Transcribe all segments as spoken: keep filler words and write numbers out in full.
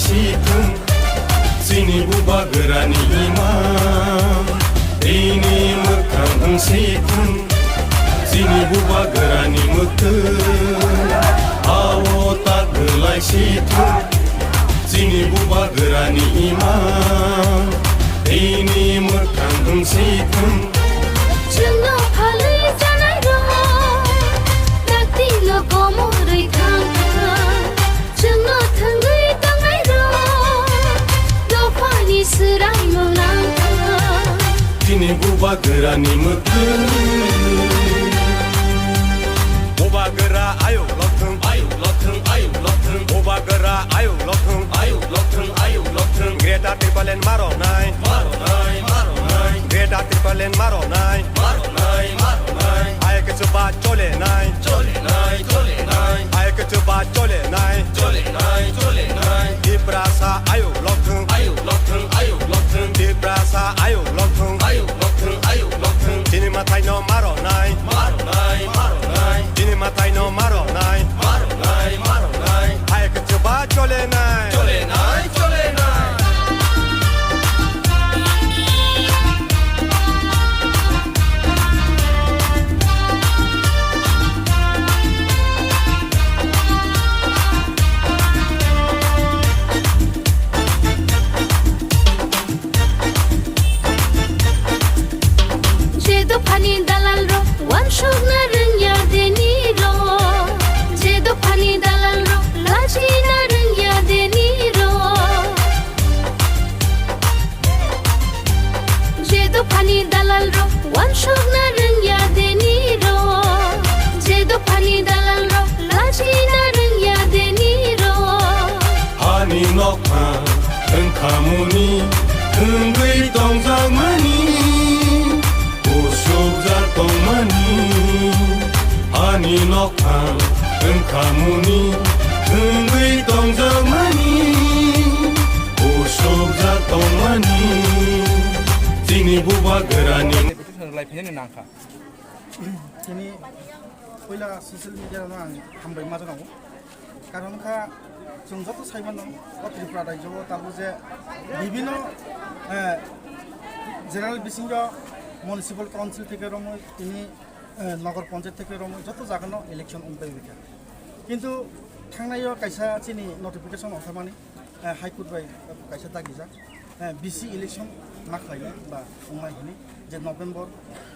Sithung, chini bubagrani imang, tini mwkhang wng sithung, chini bubagrani mwkhang, awo tak glai sithung, chini bubagrani imang, tini mwkhang wng sithung. Chwngno phalwi chanai rok, dakti no komorwi thang thang. Chwngno thwngwi tongnai rok, dophani swraimung nang thang. Chini bubagrani mwkhang. Bubagra ayuk lokthung, ayuk lokthung, ayuk lokthung. Bubagra ayuk lokthung, ayuk lokthung, ayuk lokthung. Greater Tipraland maronai, maronai, maronai. Greater Tipraland maronai, maronai, maronai. Ayuk chuba cholenai, cholenai, cholenai. Ayuk chuba cholenai, cholenai, cholenai. Tiprasa ayuk lokthung, ayuk lokthung, ayuk lokthung. Tiprasa ayuk lokthung, ayuk lokthung, ayuk lokthung. Chini mwtai no maronai, maronai, maronai. Chini mwtai no maronai, maronai, maronai. Ayuk chuba cholenai, cholenai, cholenai. Je dophani dalal rok, wansukna rwngya deni rok. Je dophani dalal rok, lachina rwngya deni rok. Je dophani dalal rok, wansukna rwngya deni rok. Je dophani dalal rok, lachina rwngya deni rok. Hani nokha wngkhamuni, wngwi tongjakmani, usukjak tongmani. Hani nokha wngkhamuni, wngwi tongjakmani, usukjak tongmani. Chini bubagrani. Lai phiyani nangkha. Tini puila social media no ang hambai ma jano. Karon kha chwng joto sai mano o Tripura rajyo o tabuk je bibhinno, eh, general bisingo municipal council theke romwi tini, eh, nogor panchayat theke romwi joto jaga no election wngwi kha. Kintu thangnai o kaisa chini notification ongkha mani, eh, High Court bai kaisa dagijak, eh, B C election ma khlainai ba wngnai hwnwi je November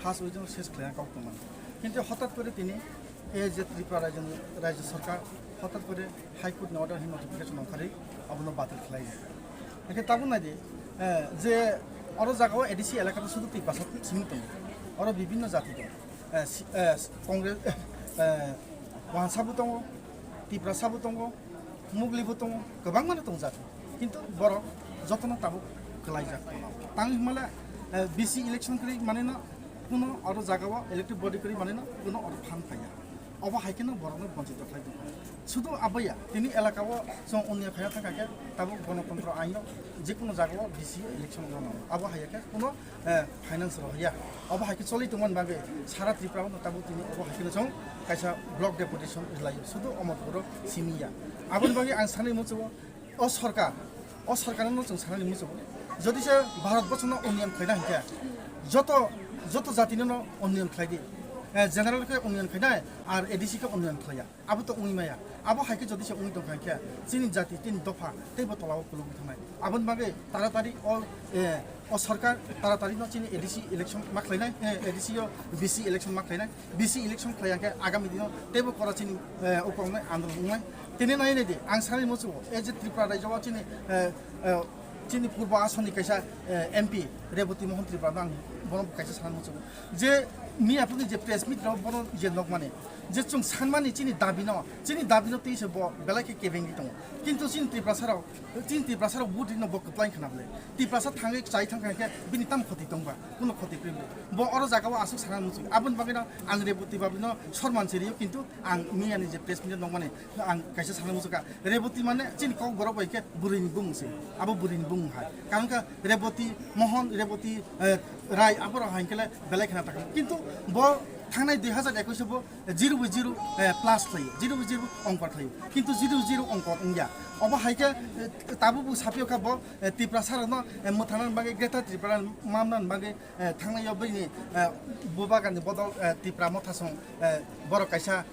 first week o ses khlaina kok tongmani. Kintu hotat kore tini, eh, je Tripura rajyoni, rajya sarkar hotat kore High Court ni order hwnwi notification ongkhari abono batil khlai. Hwnkhe tabuk nai di, eh, je oro jaga o A D C elaka to sudu Tiprasa simi tongo, oro bibhinno jati tongo. Eh, si-, eh, Congress, eh, Wansa bo tongo, Tiprasa bo tongo, Mugli bo tongo, kwbangma no tongjak. Kintu borok jotono tabuk kwlaijak tongo. Tang himale, eh, B C election kwrwi manino kuno oro jaga o elected body kwrwi manino kuno oro phan phaiya. Obo hai kheno borokno bonchito khlai tongo. Sudu aboya tini elaka o chwng unniya khaina thangkha khe tabuk gonotontro aino jekunu jaga o B C election rwno. Abo hai khe kuno eh, finance rok ya. Obo hai khe choli tongmani bagwi sara Tripura o tabuk tini obo hai kheno chwng kaisa block deputation rwlaio, sudu Amarpur o simi ya. Aboni bagwi ang sanwi muchungo, o sorkar, o sorkar no chwng sanani muchungo. Jodi se Bharat borsho no unniyan khlaina hinkhe, joto, joto jati no unniyan khlai di. Eh, general khe unniyan khlainai, ar A D C khe unniyan khlaiya. Abo to wngwi maya. Abo hai khe jodi se wngwi tongkha hinkhe chini jati, chini dopha teibo tolao kulugwi thangnai. Aboni bagwi taratari o, eh, o sarkar taratari no chini A D C election ma khlainai, eh, A D C o B C election ma khlainai. B C election khlai hinkhe agami dino teibo kora chini, eh, o kongnai andolon wngnai. Tini nai nai di, ang sanai muchungo, eh, je Tripura rajyo o chini, eh, eh, chini purbo asoni kaisa, eh, M P Reboti Mohan Tripura no ang bono kaisa sanai muchungo. Je miya phuru je press meet rok bono je nokmani, je chwng sanmani chini dabi no, chini dabi no twi se bo belai khe kebengwi tongo. Kintu chini Tiprasa rok, chini Tiprasa rok vote rino bo kwplai khna bwle. Tiprasa thangwi chai thang kha khe bini tam khoti tongba, kuno khoti kwrwi bwle. Bo oro jaga o aswk sana muchung. Aboni bagwi no ang Reboti babi no sorman se rio, kintu ang miya ni je press meet nokmani ang kaisa sana muchung kha. Reboti mane chini kok borok bai khe bwrwi ni bumung se. Abo bwrwi ni bumung hai. Karon kha Reboti Mohan, Reboti, eh, Rai, aborok hai khe le belai khna takam. Kintu Bo thangnai dui hazar ekwis bo zero by zero, eh, plus khlaio, zero by zero ongkor khlaio, kintu zero zero ongkor wngya. Obo hai khe, eh, tabuk bo sapio kha bo, eh, Tiprasa rokno, eh, mwthangna bagwi, Greater Tripura mamna bagwi, eh, thangnai yo bini, eh, bubagrani bodol, eh, Tipra Motha song, eh, borok kaisa